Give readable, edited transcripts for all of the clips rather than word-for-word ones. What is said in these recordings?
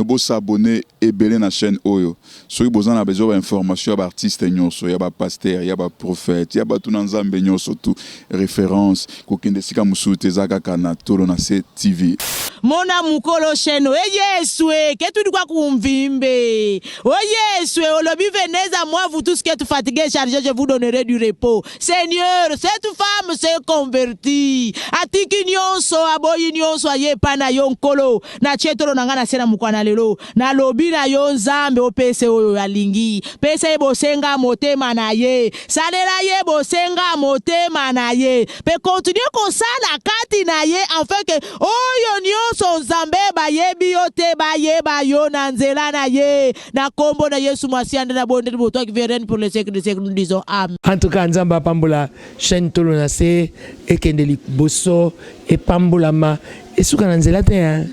Bo s'abonner ebele na chaine oyo soki boza na besoin ba information ya ba artistes nyoso, ya ba pasteurs, ya ba prophètes, ya batu na Nzambe nyoso tout reference kokende esika mosusu te eza kaka na Tolo na Se TV. Mona mukolo chaine oye Yesu e ke tudi kwa kumvimbe o Yesu e olobi venez à moi vous tous qui êtes fatigués et chargés je vous donnerai du repos Seigneur cette femme s'est convertie atiki nionso aboyi nionso aye epai na yo Nkolo natie tolo na ngai na se na mokwa na lelo Nalobi na yo Nzambe opese oyo alingi, pesa ye bosenga motema na ye, salela ye bosenga motema na ye, pe continuer kosala kati na ye afin que oyo nionso Nzambe bayebi yo te bayeba yo na nzela na ye. Na kombo na Yesu Masiya nde nabondeli pour toi qui vis règne pour les siècles des siècles nous disons amen. En tout cas Nzambe apambola chaîne Tolo na se ekende liboso epambolama esuka na nzela te hein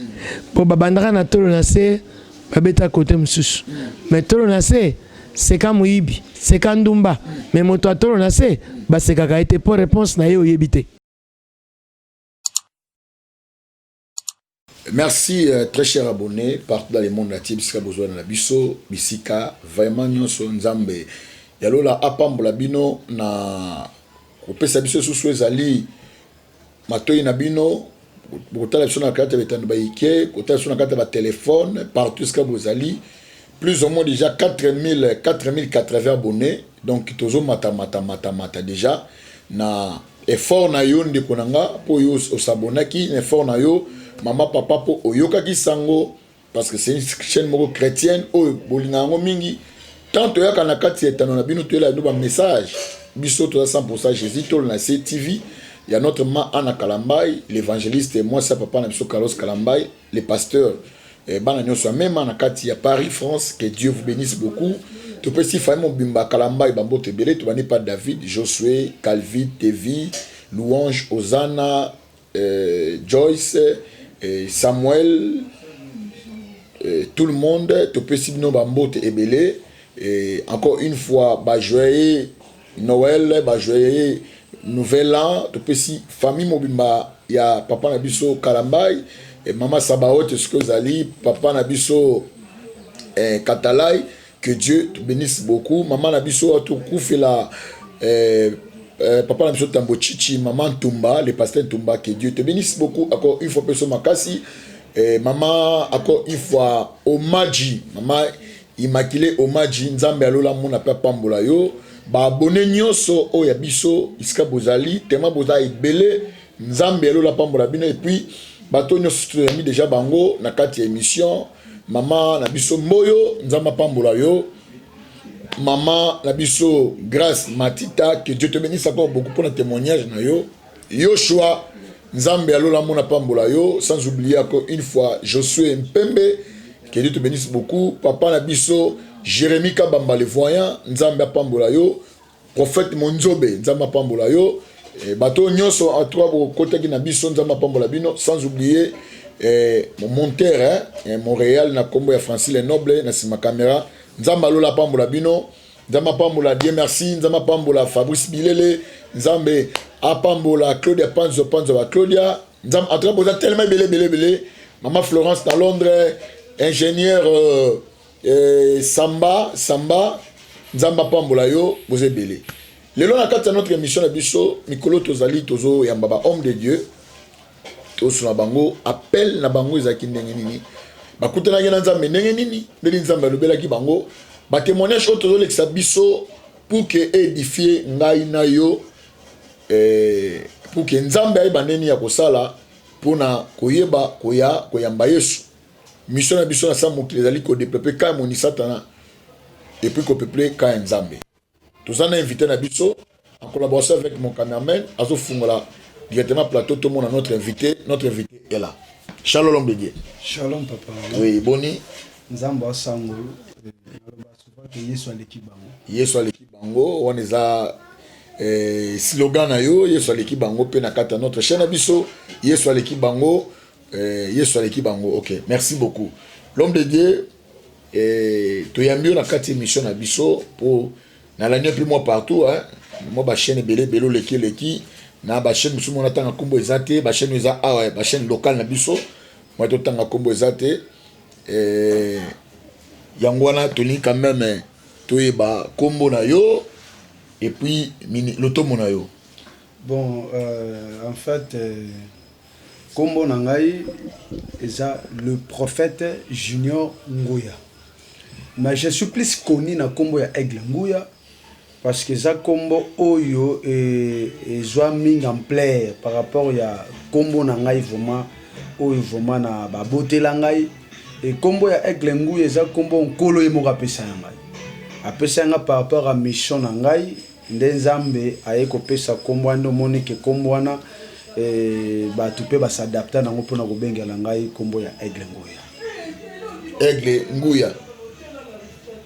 po babandaka na tolo na se babeta kote mosusu mais tolo na se seka moyibi seka ndumba mais moto ya tolo na se basekaka ye te po reponse na ye oyebi te. Merci euh, très cher abonné partout dans le monde entier bisika bozwa na biso bisika vraiment nyonso nzambe ya lola apambola bino na kopesa biso susu ezali Matoyi na bino bokotala biso na kati ya bitando bayike, kotala biso na kati ya ba telephone partout esika bozali plus ou moins déjà 4000 4080 abonnés donc tozo mata mata mata mata déjà na effort na yo ndeko na nga mpo yo osabonaki na effort na yo mama papa mpo oyokaki sango parce que c'est une chaîne moko chrétienne oyo bolinga yango mingi tant toyaka na kati ya etano na bino toyela bino ba message biso toza 100% Jésus tolo na se TV ya notre ma Anna Kalambay l'évangéliste mwasi ya papa na biso Carlos Kalambay le pasteur eh, bana nyonso ya mema na kati ya Paris France que Dieu vous bénisse beaucoup topesi famille mobimba Kalambay bambote ebele tobandi pa David Josué Calvi Tevi Louange Ozana euh, Joyce, euh, Samuel, euh, tout le monde, topesi bino ba mbote ebele. Et encore une fois, ba joyeux Noël, ba joyeux Nouvel An, topesi famille mobimba ya papa na biso Kalambay, et maman Sabaoth ce ozali, papa na biso eh, Katalay, Que Dieu te benisse beaucoup. Maman na biso atukufela eh, eh, papa na biso Tambo Chichi, maman Ntumba, le pasteur Ntumba, que Dieu te benisse beaucoup. Encore une fois peso makasi. Eh, maman encore une fois Omaji, maman Immaculée Omaji, Nzambe alola mona pe pambola yo. Ba abonné nyonso oyo ya biso isika bozali, tellement boza ebele, Nzambe alola pambola bino et puis bato nyonso toyambi déjà bango na kati ya émission. Mama na biso Mboyo, Nzambe apambola yo. Mama na biso Grace Matita, que Dieu te bénisse encore beaucoup pour le témoignage na yo. Yoshua, Nzambe alola mona pambola yo, sans oublier encore une fois Josué Mpembe, que Dieu te bénisse beaucoup. Papa na biso Jérémie Kabamba le voyant, Nzambe apambola yo. Prophète Monzobe, Nzambe apambola yo. Eh, bato nyonso en tout cas bokotaki na biso Nzambe apambola bino sans oublier eh, mon monteur hein, eh, Montréal na kombo ya Francis le Noble na sima caméra Nzambe alola apambola bino Nzambe apambola Dieu merci Nzambe apambola Fabrice Bilele Nzambe apambola Claudia Panzo Panzo ba Claudia Nzambe en tout cas boza tellement ebele ebele ebele Maman Florence na Londres ingénieur euh, Eh, Samba, Samba, Nzambe apambola yo, boza ebele. Lelo na kati ya notre émission na biso, mikolo tozali tozo yamba ba homme de Dieu, tosuna bango appel na bango ezalaki ndenge nini, bakutanaki na Nzambe ndenge nini, ndenge Nzambe alobelaki bango, ba témoignage oyo tozolekisa biso pour que édifier ngai na yo, eh, pour que Nzambe ayeba ndenge nini ya kosala mpona koyeba koya koyamba Yesu. Mission na biso na sa mokili ezali ko depeupler camp ya moni satana et puis ko peupler camp ya Nzambe. Toza na invité na biso en collaboration avec mon cameraman azofungola directement plateau tomona notre invité, notre invité est là. Shalom l'homme de Dieu. Shalom papa. Oui, boni. Nzambe asango naloba souvent que Yesu aleki bango. Yesu aleki bango wana eza eh, slogan na yo Yesu aleki bango pe na kati ya notre chaîne na biso Yesu aleki bango. Eh, Yesu aleki bango. Ok, merci beaucoup. L'homme de Dieu, eh, toyambi yo na kati émission na biso po nalandi yo mpe mwa partout hein. Mwa ba chaîne ebele ebele oleki eleki na ba chaîne mosusu mona tanga nkombo eza te, ba chaîne eza awa, ba chaîne locale na biso mwa totanga nkombo eza te. Eh, Yango wana tolingi quand même toyeba kombo na yo et puis lotomo na yo. Bon, en fait, kombo na ngai eza le prophète Junior Nguya. Mais je suis plus connu na kombo ya Aigle Nguya parce que eza kombo oyo ezwa mingi ampleur par rapport ya kombo na ngai vraiment, oyo vraiment na babotela ngai. E kombo ya Aigle Nguya eza kombo Nkolo ye moko apesa ya ngai, apesa nga par rapport à mission na ngai. Nde Nzambe aye kopesa kombo wana. Nde omoni ke kombo wana, bato mpe bas'adapter nango mpona kobengela ngai kombo ya Aigle Nguya. Aigle Nguya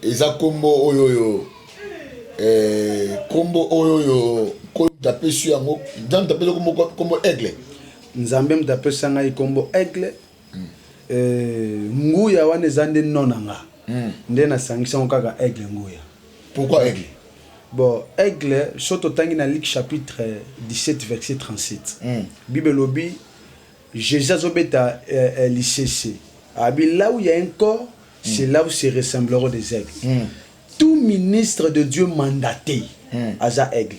eza kombo oyo oyo Nkolo moto apesi yango. Nzambe moto apesi kombo Aigle. Nzambe moto apesa ngai kombo Aigle. Nguya wana eza nde no na nga. Nde nasangisi yango kaka Aigle Nguya. Pourquoi Aigle? Bon, Aigle, so totangi na Luc chapitre 17 verset 37, Bible elobi, Jésus azobeta lisese, abi: "Là où il y a un corps, c'est là où se ressembleront des aigles." Tout ministre de Dieu mandaté aza aigle,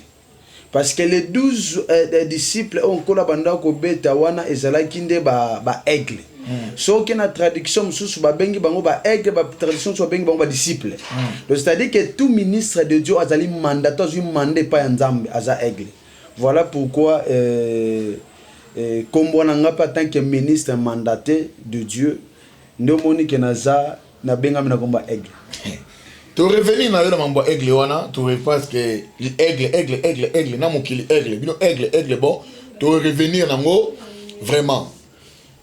parce que les 12 disciples oyo Nkolo banda kobeta wana ezalaki nde ba aigle. Soki na traduction mosusu babengi bango ba aigle, ba traduction mosusu babengi bango ba disciple. Donc c'est à dire que tout ministre de Dieu azali mandaté, azwi mandat epai ya Nzambe, aza aigle. Voilà pourquoi kombo na nga mpe en tant que ministre mandaté de Dieu, nde omoni ke naza nabengami na kombo ya Aigle. Torevenir na yo na mambo ya Aigle wana, parce que aigle, aigle, aigle, aigle na mokili, aigle bino, aigle, aigle. Bon, torevenir nango vraiment.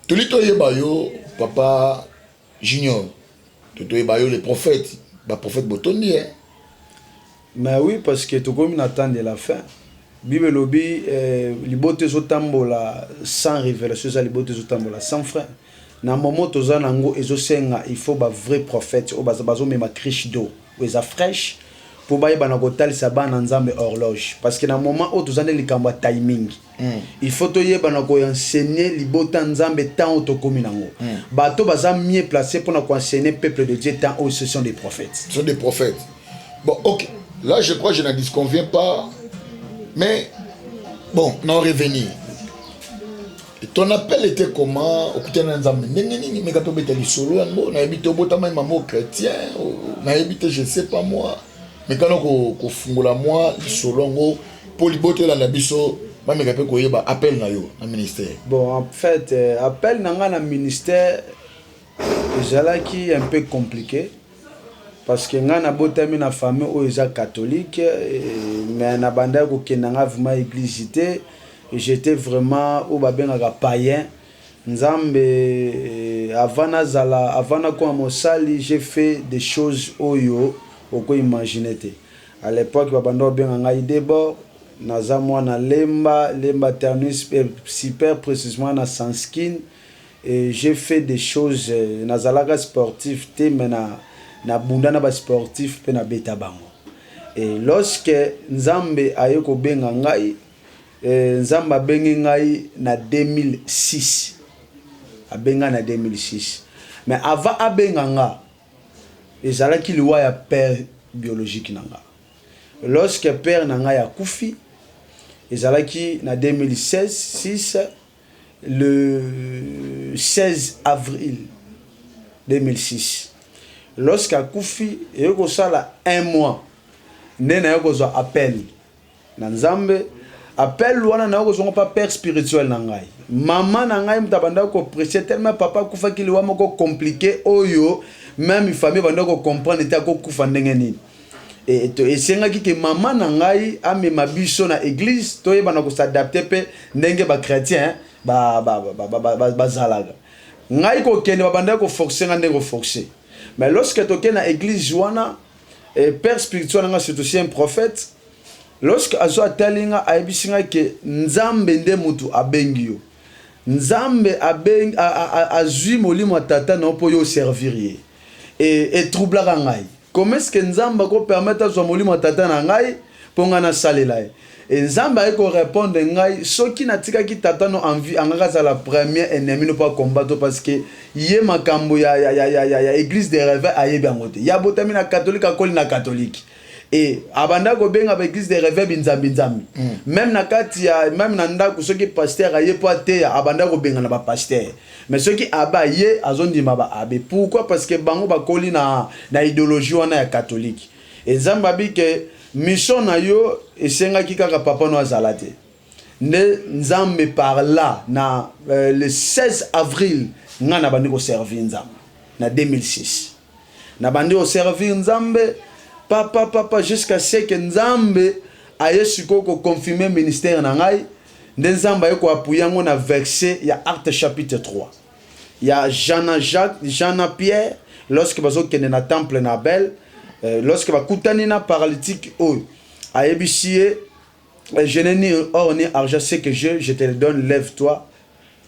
Toli toyeba yo, papa Junior, to toyeba yo le prophète. Baprophète botondi, eh? Mais oui, parce que tokomi na temps de la fin. Bible elobi, libota ezotambola sans révélation eza libota ezotambola sans frein. Na moment toza nango, ezosenga il faut bavrai prophète oyo bazomema cruche d'eau oyo eza fraîche mpo bayeba na kotalisa bana Nzambe horloge, parce que na moment oyo toza nde likambo ya timing. Il faut toyeba na koenseigner libota Nzambe temps oyo tokómi nango. Bato baza mieux placé mpona koenseigner peuple de Dieu temps oyo, ce sont des prophètes. Ce sont des prophètes. Bon, ok, là je crois, je n'en disconviens pas, mais bon, na revenir. Ton appel était comment? Okutana na Nzambe ndenge nini? Meka tobeta lisolo yango. Nayebi te, obotama mamo chrétien, nayebi te, je sais pas moi. Mekana kofungola mwa lisolo yango mpo liboto elanda biso, bameka mpe koyeba appel na yo na ministère. Bon, en fait, appel na nga na ministère ezalaki un peu compliqué, parce que ngai nabotami na famille oyo eza catholique, mais nabandaki kokenda nga vraiment église te. J'étais vraiment oyo babengaka païen. Nzambe, avant nazala, avant nakoma mosali, j'ai fait des choses oyo okoimagine te. À l'époque babanda kobenga ngai debord. Naza mwana Lemba, Lemba Terminus, super précisément na Sanskin. Et j'ai fait des choses, nazalaka sportif te, mais na nabunda na basportif mpe nabeta bango. Et lorsque Nzambe aye kobenga ngai, Nzambe abengi ngai na 2006, abenga na 2006. Mais avant abenga nga, ezalaki liwa ya père biologique na nga. Lorsque père na ngai akufi, ezalaki na 2016 6, le 16 avril 2006. Lorsque akufi, eyoki kosala un mois nde naye kozwa appel na Nzambe. Appel wana naye kozwa mpa père spirituel na ngai. Mama na ngai moto abandaki koprêcher. Tellement papa akufaki liwa moko compliqué oyo même famille bandaki kocomprendre te akokufa ndenge nini. Esengaki ke mama na ngai amema biso na église, toyebana kos'adapter mpe ndenge bachrétien bazalaka. Ngai kokende, babandaki koforcer nga ndenge koforcer. Mais lorsque tokende na église wana, père spirituel na nga, c'est aussi un prophète, lorsque azo atali nga, ayebisi nga ke Nzambe nde motu abengi yo. Nzambe abengi, azwi molimo ya tata na yo mpo yo oservir ye. Etroublaka ngai, comment est ce que Nzambe akopermettre azwa molimo ya tata na ngai mpo ngai nasalela ye? E Nzambe aye ko repondre ngai, soki natikaki tata no en vie, angaki azala premier ennemi no po a combattre parce que ye makambo ya, ya, ya, ya, ya, ya eglise de reveil ayebi yango te. Ye abotami na catholique, akoli na catholique. Et abanda kobenga ba eglise de reveil binzambi nzambi. Meme na kati ya, meme na ndaku soki pasteur aye po ateya, abanda kobengana ba pasteur. Mais soki abe aye, azondima ba abe. Pourquoi? Parce que bango bakoli na, na ideologie wana ya catholique. Et Nzambe abi ke mission na yo esengaki kaka papa no azala te. Nde Nzambe par là na le 16 avril nga na bandi ko servir Nzambe na 2006. Na bandi ko servir Nzambe papa papa jusqu'à ce que Nzambe aye sikoyo ko confirmer ministère na ngai, nde Nzambe aye ko appuyer yango na verset ya Actes chapitre 3 ya Jean na Jacques, Jean na Pierre lorsque bazo kende na temple na Abel, lorsque bakutani na paralytique oyo ayebisi ye je n'ai ni or ni argent, ce que j'ai, je te le donne, lève-toi,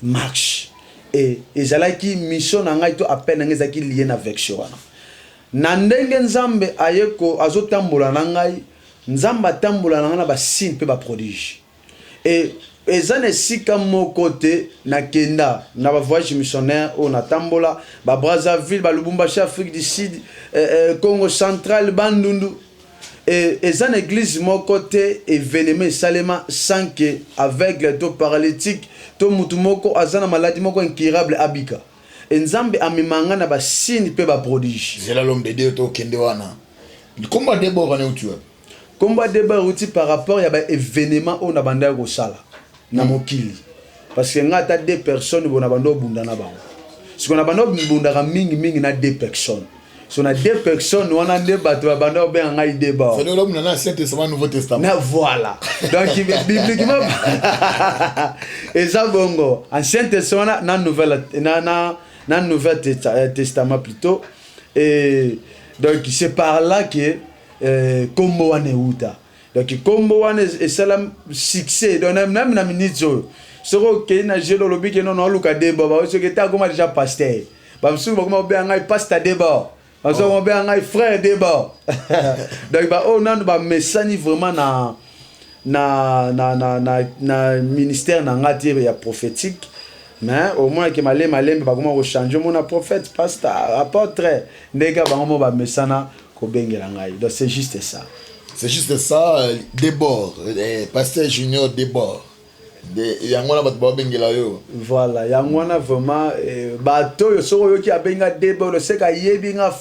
marche. Et ezalaki mission na ngai to appel na ngai ezalaki lié na verset wana. Na ndenge Nzambe aye ko azotambola na ngai, Nzambe atambola na ngai na ba signes pe ba prodiges. Et eza na esika moko te nakenda na ba voyage missionnaire oyo natambola, ba Brazzaville, ba Lubumbashi, Afrique du Sud, Congo central, Bandundu. Et eza na église moko te événement esalema sans que aveugle to paralytique to mutu moko aza na maladie moko incurable abika. Et Nzambe amema nga na ba signes pe ba prodiges. Zela l'homme de Dieu to kende wana. Komba Debora ne uti wapi? Komba Debora uti par rapport ya ba événement oyo na banda kosala na mokili. Parce que nga ata deux personnes bona bando bunda na bango. Siko na bando bundaka mingi mingi na deux personnes. So na deux personnes wana nde bato ba bando benga ngai Debora. C'est l'homme na Ancien Testament, Nouveau Testament. Na voilà. Donc bibliquement eza bongo. Ancien Testament na, na nouvelle na, na, na Nouvel Testament plutôt. Et donc c'est par là que kombo wana euta. Donc kombo wana esala succès. Donc même na minute oyo soki okei na jelo olobi ke non, oluka Debora, ba soki ta koma déjà pasteur. Ba msusu bakoma kobenga ngai pasteur Debora. Ba msusu bakoma kobenga ngai frère Debora. Donc ba oyo nanu ba mesani vraiment na, na, na, na, na, na ministère na nga te ya prophétique. Mais au moins ke malembe malembe bakoma ko changer mona prophète, pasteur, apôtre, ndenge bango mo ba mesana kobengela ngai. Donc c'est juste ça. C'est juste ça, Debora, pasteur Junior Debora. De yango wana bato babengela yo. Voilà, yango wana vraiment bato oyo soki oyoki abenga Debora, seka ayebi nga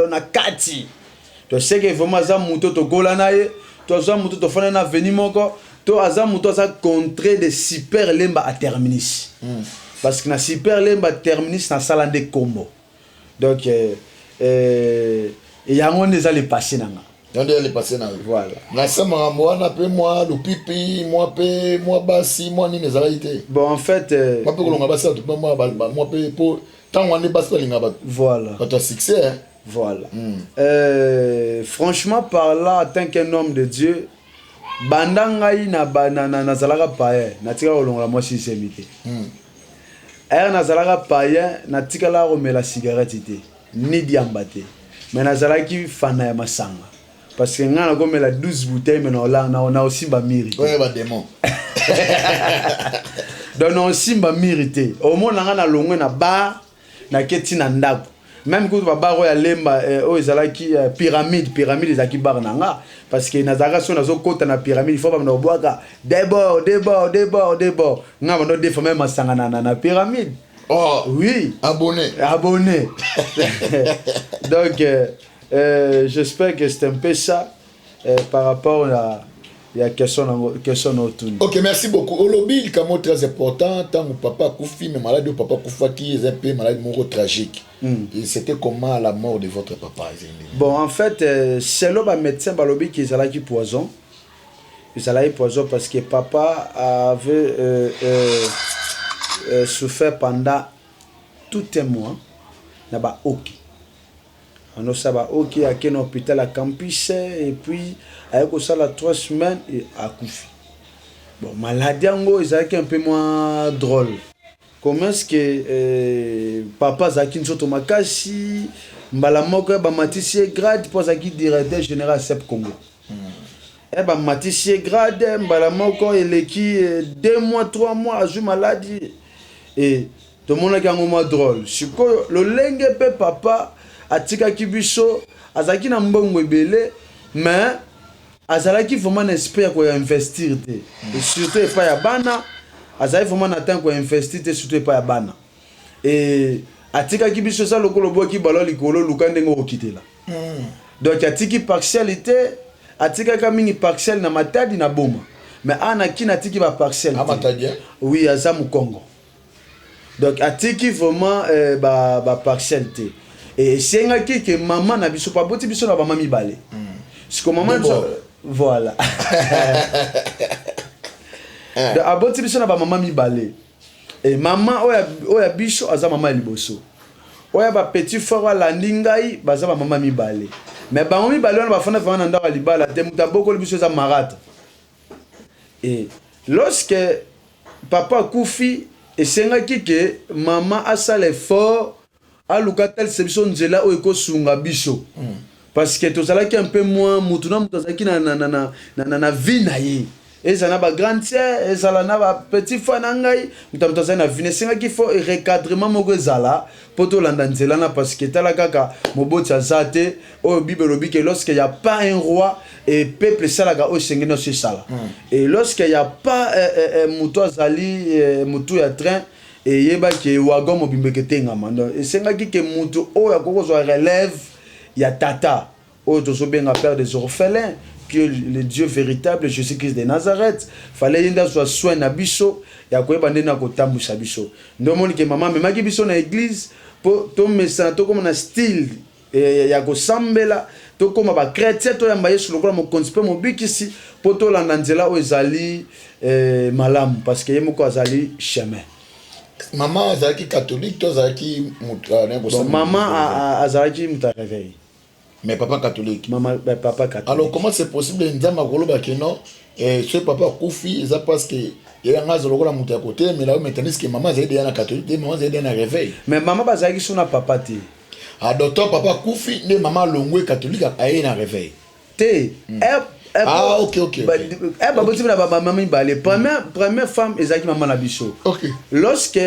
na kati. To seke vraiment aza moto tokola na ye, to aza moto tofanda na avenue moko, to aza moto aza contre de Super Lemba à terminus. Parce que na Super Lemba terminus na sala nde kombo. Donc yango nde eza le passé na nga. Yango nde le passé na yo. Voilà. Na se makambo wana pe mwa lupipi, mwa pe mwa basi, mwa nini ezalaki te. Bon, en fait, mwa pe kolonga basi bato, mwa ba, ba, mwa pe po ntango wana nde basi balinga bato. Voilà. Bato ya succès, hein. Voilà. Franchement, par là, en tant qu'un homme de Dieu, banda ngai na ba, na, na, nazalaka païen, natikala kolongola mwasi zemi te. Nazalaka païen, natikala komela cigarette te, ni diamba te. Mais nazalaki fana ya masanga. Parce que nga nakomela 12 bouteilles, mais na osimba miri te. Ouais, ba démon. Donc na osimba miri te. Au moins nga na longwe na bar, na keti na ndako. Même kutu ba bar oyo ya Lemba, oyo ezalaki pyramide, pyramide ezalaki bar na nga. Parce que nazalaka so nazokota na pyramide, il faut ba na obwaka Debord, Debord, Debord, Debord. Nga bando defa même masanga na pyramide. Oh, oui. Abonné. Abonné. Donc, j'espère que c'est un peu ça par rapport à la question na question na otuni. Ok, merci beaucoup. Olobi likambo très important, tant que papa akufi, mais malade papa akufaki, c'est un peu malade moko tragique. Et c'était comment la mort de votre papa, Zélie? Bon, en fait, selon ba médecin balobi qu'ils ezalaki poison. Ils allaient poison parce que papa avait souffert pendant tout un mois na ba oki. Anosa ba oki ake na hôpital à campus et puis aye kosala 3 semaines et akufi. Bon, maladie yango ezalaki un peu moins drôle. Comment est-ce que papa azalaki nzoto makasi, mbala moko ba matisi ye grade po azalaki directeur général SEP Congo. E bamatisi ye grade mbala moko, eleki 2 mois, 3 mois, azwi maladi. E tomonaki yango mwa drôle. Sikoyo lolenge mpe papa atikaki biso, azalaki na mbongo ebele, mais azalaki vraiment na esprit ya koinvestir te, et surtout epai ya bana. Azalaki vraiment na temps koinvestir te, surtout epai ya bana. E atikaki biso, eza lokola obwaki balo likolo, luka ndenge okokitela. Donc atiki parcelle te, atikaka mingi parcelle na Matadi, na Boma, mais awa na Kini atiki baparcelle te. Matadi? Oui, aza Mokongo. Donc atiki vraiment baparcelle ba te. E esengaki ke mama na biso, po aboti biso na bama mibale. Siko mama na biso, voilà, donc aboti biso na bamama mibale. E mama oyo ya biso aza mama ya liboso. Oyo ya bapetit frère oyo alandi ngai, baza bamama mibale, mais bango mibale wana bafanda vraiment na ndako ya libala te. Moto abokoli biso eza marâtre. E lorsque papa akufi, esengaki ke mama asala effort, aluka talisa biso nzela oyo ekosunga biso, parce que tozalaki un peu moins, mutu na mutu azalaki na vie na ye. Ezala na bagrande sœur, ezala na bapetit frère na ngai, moto moto azali na vie. Esengaki faut recadrement moko ezala mpo tolanda nzela na, parce que tala kaka, moboti aza te. Oyo Bible elobi ke lorsque y a pas un roi et peuple esalaka oyo esengeli nyonso esala. Et lorsque y a pas moto azali motu ya train, eyebaki wagon mobimba eketengama. Donc esengaki ke motu oyo akoki kozwa relève ya tata oyo tozobenga père des orphelins, qui est le Dieu véritable, Jésus-Christ de Nazareth, fallait ye nde azwa soin na biso ya koyeba ndenge na kotambwisa biso. Nde omoni ke mama amemaki biso na église mpo tomesana, tokóma na style ya kosambela, tokóma bachrétien, toyamba Yesu lokola mokonzi mpe mobikisi, mpo tolanda nzela oyo ezali malamu, parce que ye moko azali chemin. Mama azalaki catholique to azalaki moto Bon, mama azalaki moto ya réveil. Mais papa catholique? Mama, papa catholique. Alors comment c'est possible, Nzambe akoloba ke non, soki papa akufi, eza parce que yanga aza lokola moto ya kotelemela oyo, mais tandis que mama azali deya na catholique te, mama azali deya na réveil? Mais mama bazalaki so na papa te. Ah, docteur, papa akufi nde mama alongwe catholique, aye na réveil? Te. Ah, ok. Baboti na bamama mibale. Première femme ezalaki mama na biso. Lorsque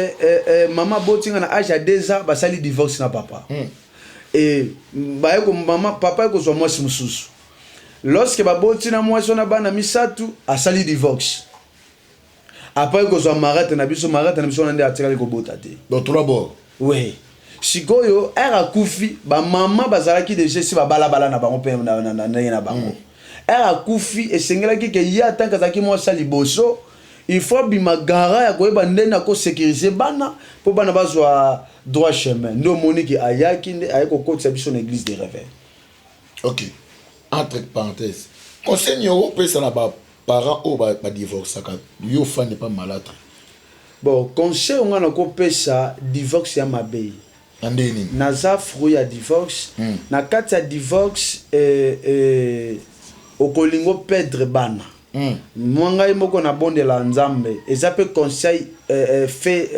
mama abotinga na age ya 2 ans, basali divorce na papa. E baye mama, papa ekozwa mwasi mosusu. Lorsque baboti na mwasi wana bana misato, asali divorce. Après kozwa marâtre na biso, marâtre na biso wana nde atikali kobota te. Donc trois bords. Oui. Sikoyo ere akufi, bamama bazalaki deja esi babalabala na bango mpe na ndenge na bango. Ere akufi, esengelaki ke ye atanke azalaki mwasi ya liboso, il faut abima gara ya koyeba ndenge akosécuriser bana mpo bana bazwa droit chemin. Nde omoni ke ayaki, nde aye kokotisa biso na église de réveil. Ok, entre parenthèse, conseil nini okopesa na baparent oyo badivorçaka? Yo ofandi pa marâtre. Bon, conseil oyo nga nakopesa, divorce ya mabe. Na ndenge nini? Naza fruit ya divorce. Na kati ya divorce, okolinga operdre bana. Mwa ngai moko nabondela Nzambe, eza mpe conseil fait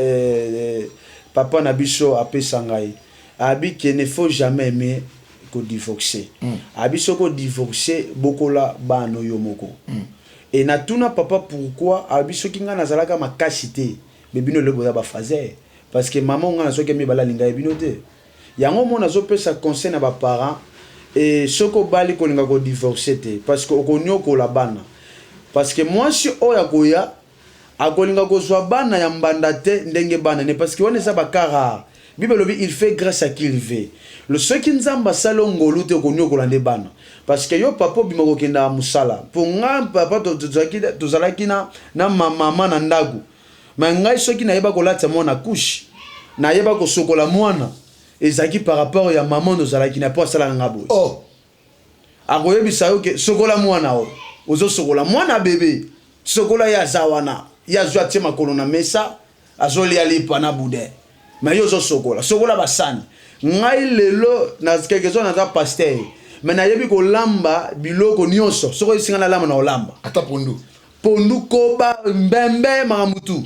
papa na biso apesa ngai, abi ke ne faut jamais aimer kodivorce. Abi soki odivorce, bokola bana oyo moko. E natuna papa pourquoi. Abi soki ngai nazalaka makasi te, me bino lelo boza bafaser, parce que mama ngai nazwaki mibale, alinga ye bino te. Yango mo nazopesa conseil na baparent e, soki obali, kolinga kodivorce te, parce que okoniokola bana, parce que mwasi oyo akoya akolinga kozwa bana ya mbanda te ndenge bana ne, parce que wana eza bacas rare. Bible elobi: "Il fait grâce à qui il veut." Le soki Nzambe asali yo ngolu te, okoniokola nde bana, parce que yo papa obima kokenda mosala. Mpo nga papa tozalaki na mama na ndako, me ngai soki nayeba kolatisa mwana couche, nayeba kosokola mwana, ezalaki par rapport ya mama tozalaki na, mpo asalaka nga boye. Oh. Akoyebisa yo ke sokola mwana oyo, ozosokola mwana bebe, sokola ye, aza wana, ye azwi atie makolo na mesa, azolia lipa na boudin, me yo ozosokola, sokola basani. Ngai lelo na quelque chose, naza pasteur, me nayebi kolamba biloko nyonso. Soki oyebisinga nalamba, na kolamba. Ata pondu? Pondu, koba, mbembe, makambo tu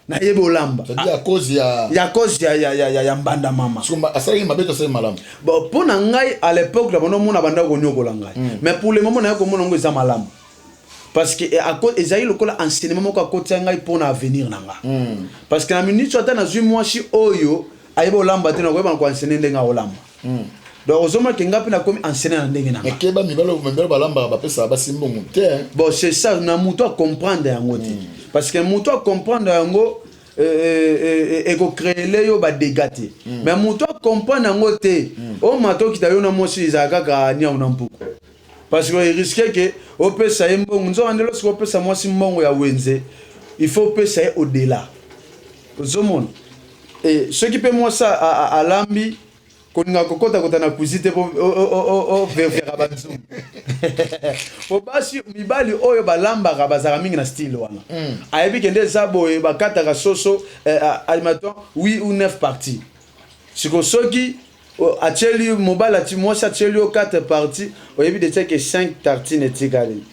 nayebi olamba. C'est-à-dire à cause ya Ya cause ya mbanda mama. Soki asalaki mabe to asali malamu? Bon, mpo na ngai, à l'époque na bando omona banda konyokola ngai, mais pour le moment naye komona yango eza malamu. Parce que ezali lokola enseignement moko akotia ngai mpona avenir na nga. Parce que na minute ata nazwi mwasi oyo ayeba olamba te, nakoyeba na koenseigner ndenge aolamba. Donc ozomona ke nga mpe nakomi enseigner na ndenge na nga. Keba, mibali balambaka, bapesaka basi mbongo te, hein. Bon, c'est ça, na moto acomprendre yango te, parce que moto acomprendre yango, ekocréer yo badégâts te. Mais moto acomprendre yango te, omata okita yo na mwasi, ezala kaka niau na mpuku, parce que erisque ke opesa ye mbongo. Nzoka nde lorsque opesa mwasi mbongo ya wenze, il faut opesa ye au-delà. Ozomona, e soki mpe mwasi alambi, kolinga kokotakota na cuisine te mpo overfera banzungu, po basi mibali oyo balambaka bazalaka mingi na style wana. Ayebi ke nde eza boye, bakataka soso, admettons, 8 ou 9 parties. Siko soki atieli mobali ati mwasi atieli yo 4 parties, oyebi detia ke 5 tartine etikali.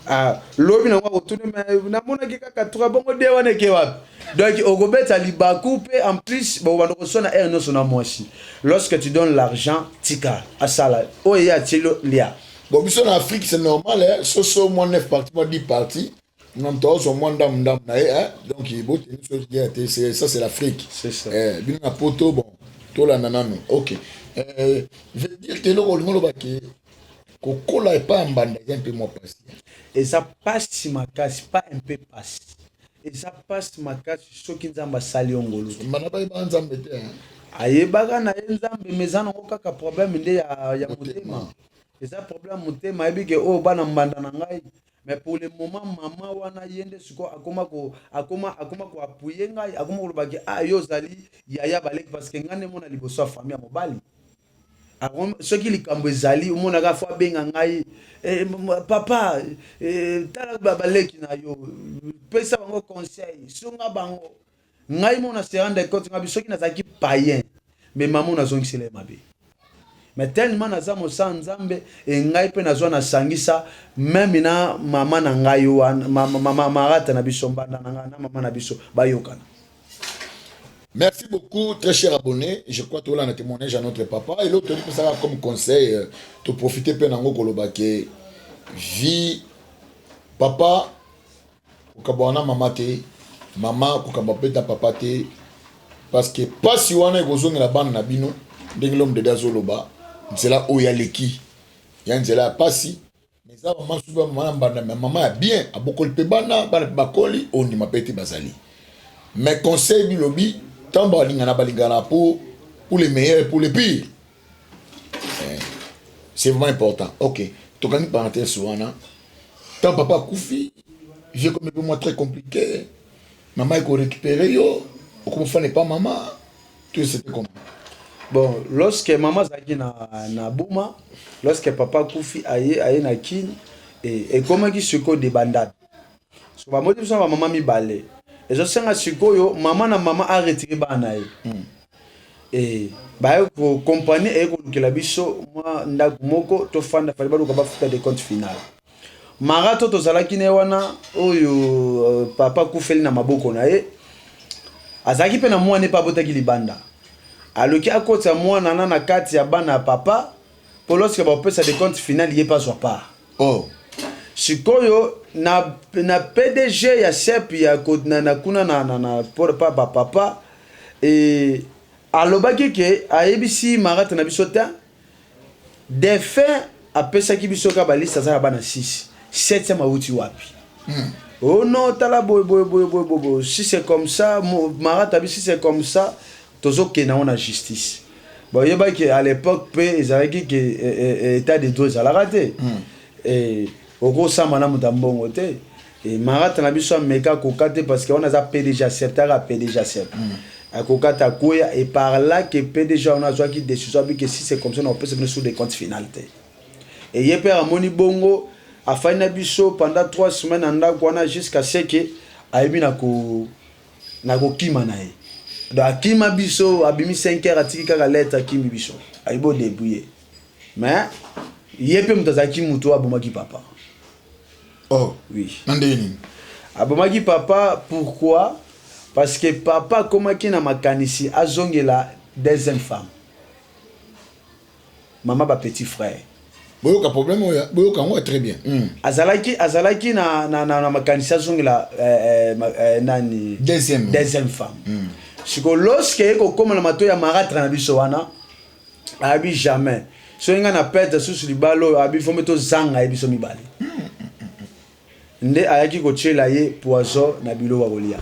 Ah, lobi nango akotuni: "Me namonaki kaka 3, bongo de wana eke wapi?" Donc okobeta libaku mpe en plus bokobanda kosona aire nyonso na mwasi. Lorsque tu donnes l'argent, tika asala oyo ye atieli yo, lia. Bon, biso na Afrique, c'est normal, hein? Soso mwa 9 parties, mwa 10 parties, na moto azwa mwa ndambu ndambu na ye, hein? Donc boteni so guerre te, ça c'est l'Afrique. C'est ça. Eh, bino na poto, bon, tolanda nano. Ok, veut dire te eloko olingi oloba ke kokola epai ya mbanda eza mpe mwa pasi? Eza pasi makasi, pas un peu pasi, eza pasi makasi soki Nzambe asali yo ngolu te. Mbanda bayebaka Nzambe te, hein? Ayebaka na ye Nzambe, mais eza nango kaka problème nde ya motema. Motema eza problème motema. Ayebi ke oyo bana mbanda na ngai, mais pour le moment mama wana ye nde sikoyo akoma koappuyer ngai, akoma koloba ke ah, yo ozali yaya baleki, parce que ngai nde mona liboso ya famille ya mobali. Soki likambo ezali, omonaka fo abenga ngai: "Eh, papa, tala baleki na yo, pesa bango conseil, sunga bango." Ngai mona se rendre compte ngai soki nazalaki païen, mais mama nazongisela ye mabe. Mais tellement naza mosala Nzambe, e ngai mpe nazwa nasangisa même na mama na ngai wana, marata na biso, mbanda na ngai na mama na biso bayokana. Merci beaucoup, très cher abonné. Je crois que là, on a témoignage à notre papa. Et l'autre, ça comme conseil, de profiter peu nango koloba ke vie papa kokabwana mama te, mama kokamba mpe ta papa te, parce que pasi wana ekozongela bana na bino. Ndenge l'homme de Dieu azoloba, nzela oyo aleki ya nzela ya pasi, mais eza mama susu, mama na mbanda, mais mama ya bien abokoli mpe bana, bana mpe bakoli, ondima mpe te bazali. Mais conseil bilobi, ntango balingana, balingana pour le meilleur et pour le pire. Eh, c'est vraiment important. Ok, tokangi parenthèse wana. Ntango papa akufi, vie comme mpe moi très compliqué, mama ekorécupérer yo, okomofana epa mama, tout c'était comment? Bon, lorsque mama azalaki na Buma, lorsque papa akufi, aye na Kini, ekomaki sikoyo débandade. So bamoti biso na bamama mibale, ezosenga sikoyo mama na mama aretirer bana na ye. Baye kompagnie eye kolukela biso mwa ndako moko tofanda, fali baluka bafuta décompte final. Mara to tozalaki na ye wana oyo papa akufeli na maboko na ye, azalaki mpe na mwana mpe abotaki libanda. Aluki akotisa mwana na kati ya bana ya papa, mpo lorsque bapesa décompte final, ye mpe azwa part. Oh. Sikoyo na PDG ya SEP ya na kuna na pa bapapa, alobaki ke ayebisi marate na biso te, défunt apesaki biso kaka baliste, aza na bana 6, 7e awuti wapi? Oh non, tala boye boye boye boye boye, si c'est comme ça, marate abi si c'est comme ça, tozokende yango na justice. Bon, oyebaki à l'époque mpe ezalaki ke état de droit ezalaka te. Okosamba na moto ya mbongo te. Marate na biso ameka, akoka te, parce que wana aza PDG, acceptaka PDG accepte, akoka te, akwea. Et par là ke PDG wana azwaki décision, abi ke si c'est comme ça, na opesa bino sur décompte final te. Eye mpe amoni bongo, afandi na biso pendant 3 semaines na ndako wana, jusqu'à ce ke ayebi na kokima na ye. Donc akima biso, abimi 5 heures, atiki kaka lettre, akimi biso, ayebi odébrouiller. Mais ye mpe moto azalaki moto oyo abomaki papa. Oh. Oui. Na ndenge nini? Abomaki papa pourquoi? Parce que papa akomaki na makanisi azongela deuxième femme, mama ba petit frère. Boyoka problème oyo, boyoka yango très bien. Azalaki azalaki na, na, na, na makanisi azongela eh, eh, eh, nani? Deuxième. Deuxième femme. Sikoyo lorsque ye kokóma na matoi ya marâtre na biso wana, ayebi jamais soki ngai na perdre susu libala oyo, abi fombe tozanga ye biso mibale. Nde ayaki kotiela ye poison na biloko ya kolia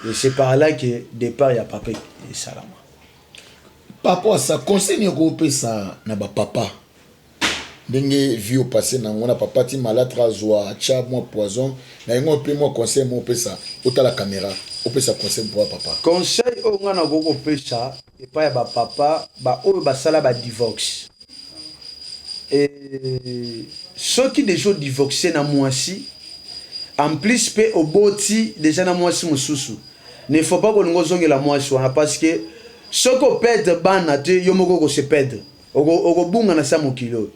et c'est par là que départ ya papa esalama. Par rapport à ça, conseil nini okopesa na bapapa, ndenge vie opasse nango na papa ti malâtre azwa atya mwa poison na yango, mpe mwa conseil mo opesa, otala caméra, opesa conseil mpo ya papa? Conseil oyo ngai nakoki kopesa epai ya bapapa baoyo basala badivorce e, soki deja odivorce na mwasi, en plus mpe oboti deja na mwasi mosusu, ne faut pas kolinga ozongela mwasi wana, parce que soki operdre bana te, yo moko okose perdre, okobunga na sa mokili oyo.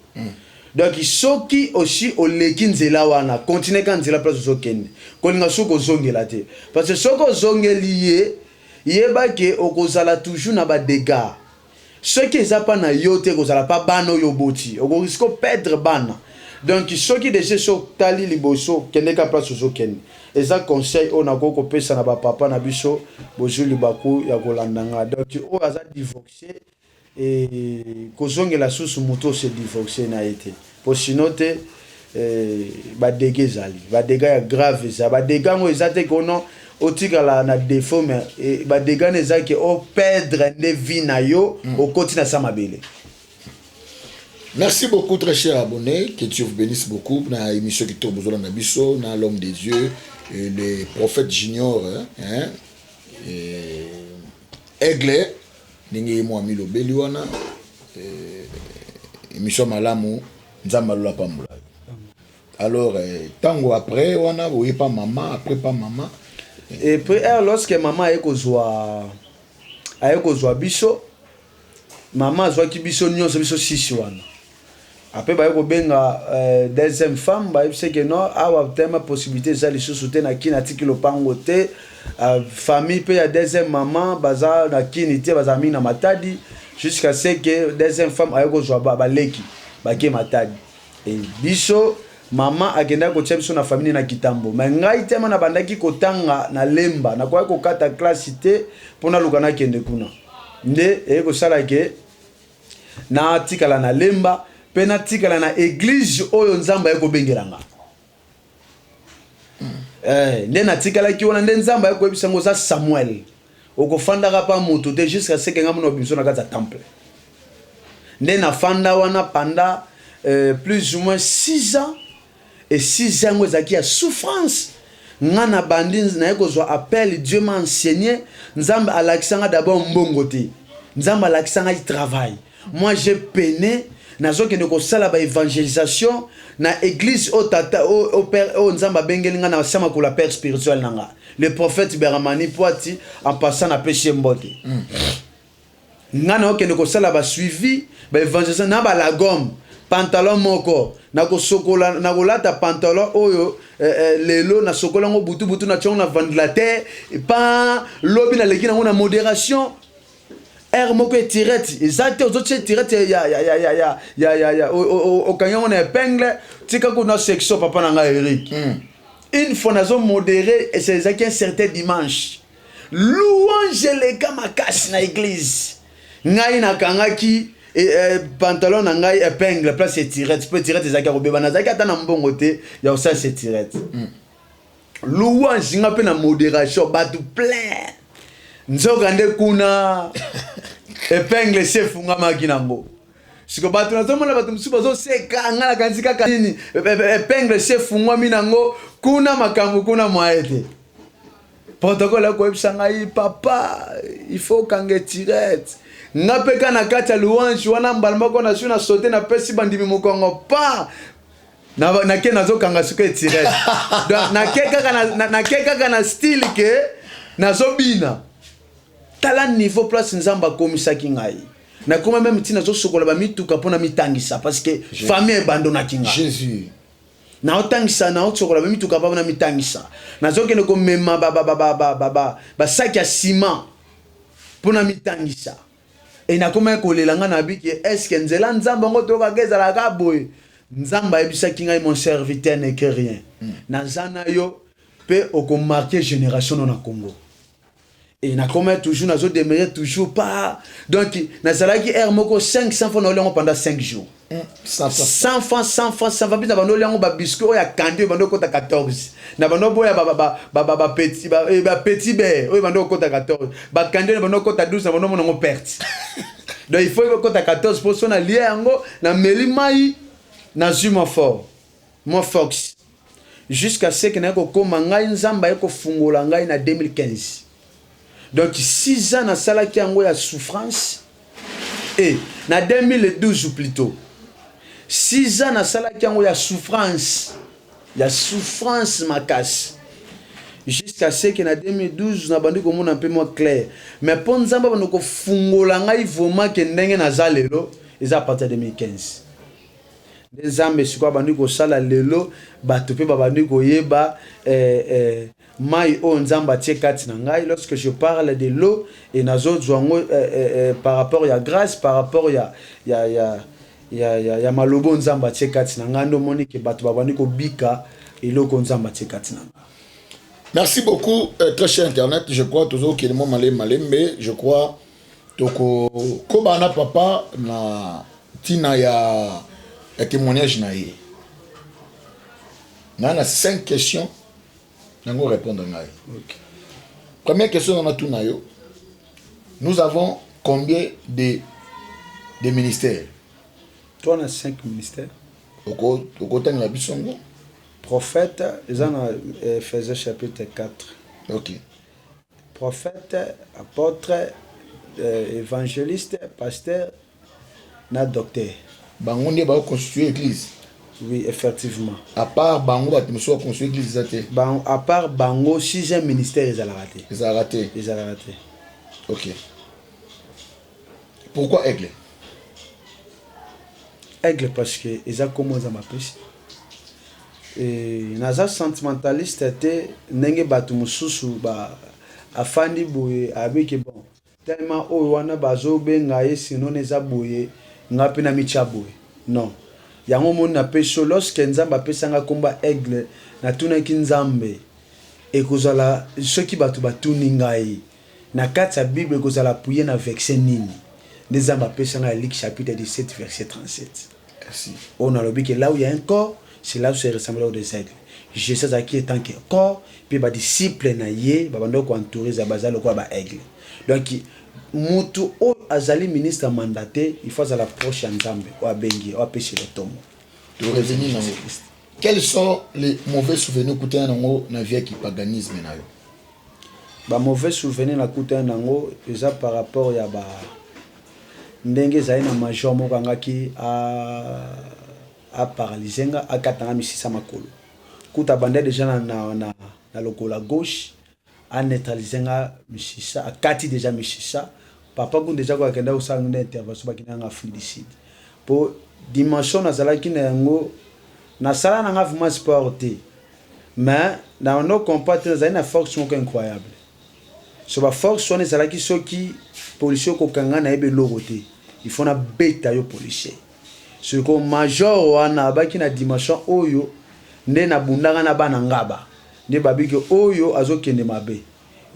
Donc soki osi oleki nzela wana, continue ka nzela place ozokende, kolinga soki ozongela te, parce que soki ozongeli ye, yeba ke okozala toujours na badégâts. Soki eza mpa na yo te, kozala mpa bana oyo oboti, okoriske operdre bana. Donc soki deja so otali liboso, kende ka place ozokende. Eza conseil oyo nakoki kopesa na bapapa na biso bozwi libaku ya kolanda nga. Donc oyo aza divorce e, kozongela susu moto ose divorce na ye te, po sino te badégâts ezali, badégâts ya grave eza. Badégâts yango eza te kono otikala na défaut, mais badégâts na eza ke operdre nde vie na yo, okoti na sa mabele. Merci beaucoup, très cher abonné. Que Dieu vous bénisse beaucoup. Na émission qui tourne na biso, na l'homme de Dieu, et le prophète junior, hein, et Aigle, ndenge ye mwa milobeli wana, émission malamu, Nzambe alola pambola. Alors, tango après wana, boye pa mama, après pa mama. Et puis lorsque mama aye kozwa biso, mama azwaki biso nyonso, biso sisi wana. Après baye kobenga deuxième femme, bayebisi ke non, awa tema possibilité eza lisusu te na kini, atiki lopango te. Famille mpe ya deuxième mama baza na kini te, bazala mingi na Matadi, jusqu'à ce que deuxième femme aye kozwa baleki bake Matadi e, biso mama akendaki kotia biso na famille na Kitambo. Me ngai tema nabandaki kotanga na Lemba, nakoki kokata klasi te mpo naluka nakende kuna. Nde eye kosala ke natikala na Lemba mpe natikala na église oyo Nzambe aye kobengela nga. Nde natikalaki wana, nde Nzambe aye koyebisa ngo: oza Samuel, okofandaka pa moto te jusqu'à ce que nga mona obimiso na kati ya temple. Nde nafanda wana pendant plus ou moins 6 ans et 6 ans yango ezalaki ya souffrance. Nga na bandi naye kozwa appel, Dieu m'a enseigné. Nzambe alakisa nga d'abord mbongo te, Nzambe alakisa ngai travail. Moi j'ai peiné, nazokende kosala baévangélisation na église oyo tata oyo père oyo Nzambe abengeli nga na sia makolo ya père spirituel na nga, le prophète Beramani Poati. En passant, napesi ye mbote. Nga naokende kosala basuivi baévangélisation na balagome, pantalon moko nakosokola, nakolata pantalon oyo lelo nasokola yango butu butu, natia yango na ventilateur pa, lobi naleki nango na modération aire moko, etirette eza te, ozotia etirette ya okangi yango na épingle. Tika kuna section papa na ngai Eric. Une fois nazomodéré, ezalaki un certain dimanche, louange eleka makasi na église, ngai nakangaki pantalon na ngai épingle place etirette, mpo etirette ezalaki ya kobeba, nazalaki ata na mbongo te ya kosalisa etirette. Louange nga mpe na modération, bato plein, nzoka nde kuna épingle esi efungamaki nango. Siko bato nazomona bato mosusu bazoseka nga, nakanisi kaka nini, épingle esi efungwami nango kuna, makambo kuna mwaye te. Protocole akoyebisa ngai: "Papa, il faut okanga etirette." Nga mpe ka na kati ya louange wana, mbala moko nazwi na sote, napesi bandimi mokongo pa, nake nazokanga siko etirette. Donc nake kaka na style ke nazobina. Tala niveau place Nzambe akomisaki ngai. Nakoma meme ntina nazosokola bamituka mpo na mitangisa, parce que famille ebandonaki ngai. Jésus. Naotangisa, naosokola bamituka mpo na mitangisa, nazokende komema basaki ya ciment mpo na mitangisa. E nakomaki kolela ngai nabiki eske nzela Nzambe yango toyokaka ezalaka boye. Nzambe ayebisaki ngai, mon serviteur, ne crains rien, naza na yo mpe okomarquer génération no na Congo. E nakomaki toujours nazodemeurer toujours pas. Donc nazalaki heure moko 500 francs naolia yango pendant 5 jours. 100 francs, 100 francs, 100 francs. Mpe na bando olia yango babiscuit oyo ya kandi oyo bando okota 14, na bando boya bapetit beurre oyo bando okota 14, bakandi oyo bando okota 12, na bando omona yango perte. Donc il faut ekota 14 mpo so nalie yango, nameli mai, nazwi mwa fort, mwa force, jusqu'à ce que naye kokóma ngai Nzambe aye kofungola ngai na 2015. Donc 6 ans nasalaki yango ya souffrance. E na 2012 plutôt, 6 ans nasalaki yango ya souffrance, ya souffrance makasi, jusqu'à ce que na 2012 nabandi komona mpe mwa clair. Mais mpo Nzambe abandi kofungola ngai vraiment ke ndenge naza lelo, eza à partir ya 2015 nde Nzambe sikoyo abandi kosala. Lelo bato mpe babandi koyeba mai oyo Nzambe atie kati na ngai. Lorsque je parle de l'eau e nazozwa yango par rapport ya grâce, par rapport ya maloba oyo Nzambe atie kati na ngai, nde omoni ke bato babandi kobika eloko Nzambe atie kati na ngai. Merci beaucoup, très cher internaute. Je crois toujours qu'il est malé malembe. Je crois toko koba na papa na tina ya témoignage na ye. Na cinq questions nango répondre ngai. Okay. Première question na tuna yo. Nous avons combien de ministères? Toi na cinq ministères. Oko okotangela biso ngo. Prophète, eza na Ephésiens chapitre 4. Prophète, apôtre, évangéliste, pasteur na docteur. Bango nde bakoconstituer église? Oui, effectivement. À part bango, bato mosusu baconstituer église eza te? Bango, à part bango, sixième ministère ezalaka te. Ezalaka te? Ezalaka te. Ok, pourquoi aigle? Aigle parce que eza kombo Nzambe apesi. Naza sentimentaliste te ndenge bato mosusu ba afandi boye abiki. Bon, tellement oyo wana bazobenga ye, sinon eza boye, nga mpe na mitya boye. Non, yango omoni napesi yo. Lorsque Nzambe apesanga komba aigle, natunaki Nzambe ekozala soki bato batuni ngai na kati ya Bible ekozala appuyé na verset nini, nde Nzambe apesanga ya Luc chapitre 17 verset 37. Merci. Oyo nalobi ke là où il y a un corps, c'est là où se ressemble des aigles. Jésus azalaki en tant que corps, mpe badisciple na ye babanda koentourer, eza baza lokola baaigle. Donc mutu oyo azali ministre mandaté, il faut azala proche ya Nzambe oyo abengi ye, oyo apesi lotomo. Torevenir nango. Quels sont les mauvais souvenirs okutana nango na vie ya kipaganisme na yo? Bamauvais souvenir nakutani nango eza par rapport ya ba ndenge ezali na major moko angaki aparalyser nga, akatanga misisa makolo. Kuta abanda déjà na lokolo ya gauche, aneutraliser nga misisa, akati déjà misisa. Papa kuna déjà ko akenda kosala nde intervention, bakenda nga Afrique du Sud po dimension nazalaki na yango. Nasala na nga vraiment sport te, mais na no comprendre te, nazali na force moko incroyable. So baforce wana ezalaki soki policier okokanga, nayebi eloko te, il faut nabeta yo policier. Sikoyo major wana abaki na dimension oyo nde nabundaka na bana ngaba, nde babiki oyo azokende mabe,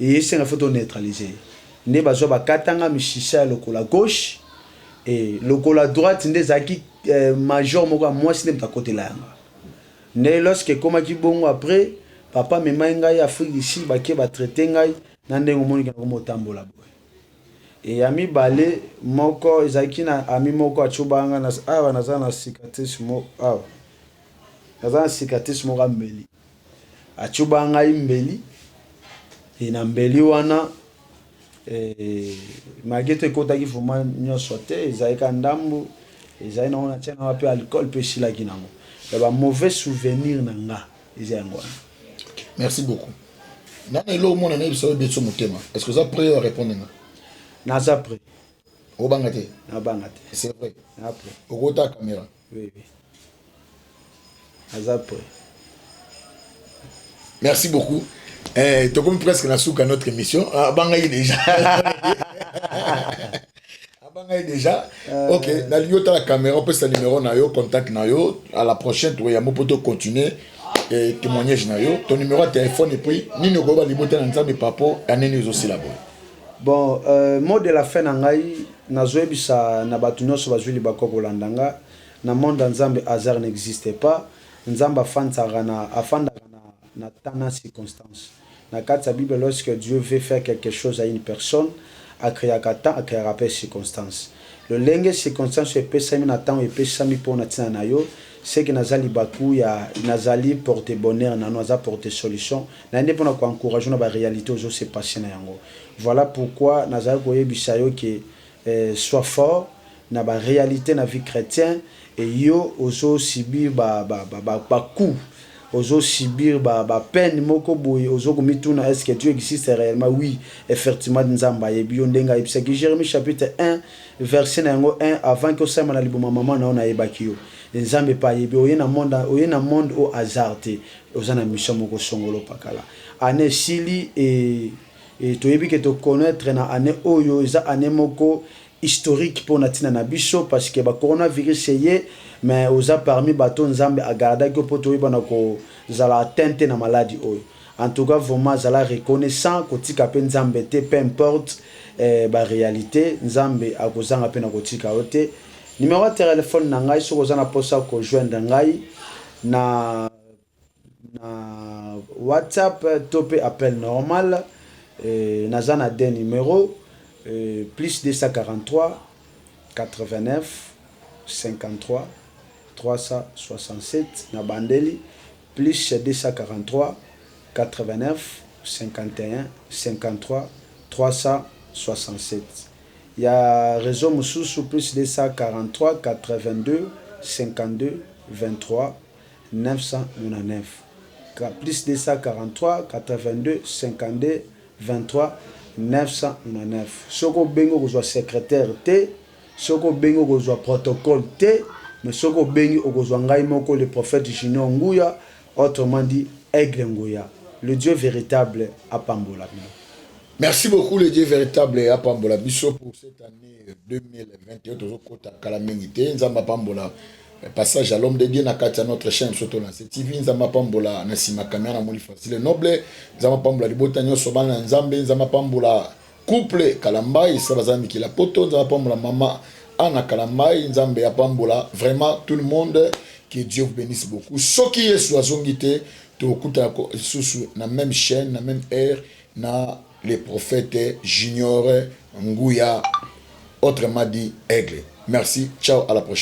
eyesenga faut toneutraliser ye. Nde bazwa bakatanga misisa ya lokola gauche e lokola droite, nde ezalaki major moko ya mwasi nde moto akotela yanga. Nde lorsque ekomaki bongo, après papa amemai ngai Afrique du Sud, bake batraiter ngai na ndenge omoniki nakoma otambola boye. E ya mibale moko ezalaki na ami moko atubanga na awa, naza na cicatrice moko awa, naza na cicatrice moko ya mbeli, atuba ngai mbeli. E na mbeli wana malgré to ekotaki vraiment nyonso te, ezalaki ka ndambu, ezali nango natia nango mpe alcool mpe esilaki nango. Ya ba mauvais souvenir na nga eza yango wana. Merci beaucoup. Nana eloko mona nayebisa oyo biso motema, est ce que oza prêt à répondre nga? Naza prêt. Obanga te? Nabanga te. C'est vrai? Naza prêt. Okota caméra? Oui, naza prêt. Merci beaucoup. Tokomi presque na suka notre émission. Abangai déjà. Abangai déjà. Ok, nalingi otala caméra, opesa numéro na yo, contact na yo. À la prochaine, tokoyamba mpo tocontinue témoignage na yo, ton numéro ya téléphone, et puis nini okoyeba libota na Nzambe par rapport ya nini ezosila boye. Bon, mot de la fin na ngai, nazoyebisa na bato nyonso bazwi libako kolanda nga: na monde ya Nzambe, hasard n'existe pas. Nzambe afandaka na, afandaka na temps na circonstance. Na kati ya Bible, lorsque Dieu veut faire quelque chose à une personne, akreaka temps, akreaka mpe circonstance. Lolenge circonstance oyo epesami na ntango epesami mpona ntina na yo, seke naza libaku ya nazali porte bonheur nano, aza porte solution na nde mpona koencourage na baréalité ozose passe na yango. Voilà pourquoi nazali koyebisa yo ke sois fort na baréalité na vie chrétien. E yo ozosubir bacoup, ozosubir bapeine moko boye, ozokomituna: est ce que Dieu existe réellement? Oui, effectivement, Nzambe ayebi yo. Ndenge ayebisaki Jérémie chapitre 1, verset na yango 1: "Avant ke osalema na liboma mama na yo, nayebaki yo." Nzambe mpe ayebi oye na monde, oye na monde au hasard te. Oza na mission moko songolo pakala. Année esili e toyebi ke toconnaître na année oyo eza année moko historique mpona ntina na biso, parce que bacoronavirus eye, mais oza parmi bato Nzambe agardaki mpo toyebana kozala atteint te na maladi oyo. En tout cas, vraiment, azala reconnaissant, kotika mpe Nzambe te, peu importe baréalité. Nzambe akozanga mpe na kotika yo te. Numéro ya telefone na ngai, soki oza na mposa kojoindre ngai na WhatsApp to mpe appel normal, naza na deux numéro: plus 243 89 53 367. Na bandeli: plus 243 89 51 53 367. Ya réseau mosusu, plus 243 82 52 23 999. Plus 243 82 52 23 999. Soki obengi, okozwa secrétaire te. Soki obengi, okozwa protocole te. Mais soki obengi, okozwa ngai moko, le prophète Junior Nguya, autrement dit Aigle Nguya. Le Dieu véritable apambola bino. Merci beaucoup. Le Dieu véritable apambola biso pour cette année 2021. Tozokota kala mingi te. Nzambe apambola passage à l'homme de Dieu na kati ya notre chaîne soto na TV. Nzambe apambola na nsima caméra na moni Facile Noble. Nzambe apambola libota nyonso, bana na Nzambe. Nzambe apambola couple Kalambai esika baza mikili ya poto. Nzambe apambola mama Ana Kalambai. Nzambe apambola vraiment tout le monde. Que Dieu vous bénisse beaucoup. Soki Yesu azongi te, tokutana lisusu na même chaîne, na même heure, na les prophètes Junior Nguya, autrement dit Aigle. Merci, ciao, à la prochaine.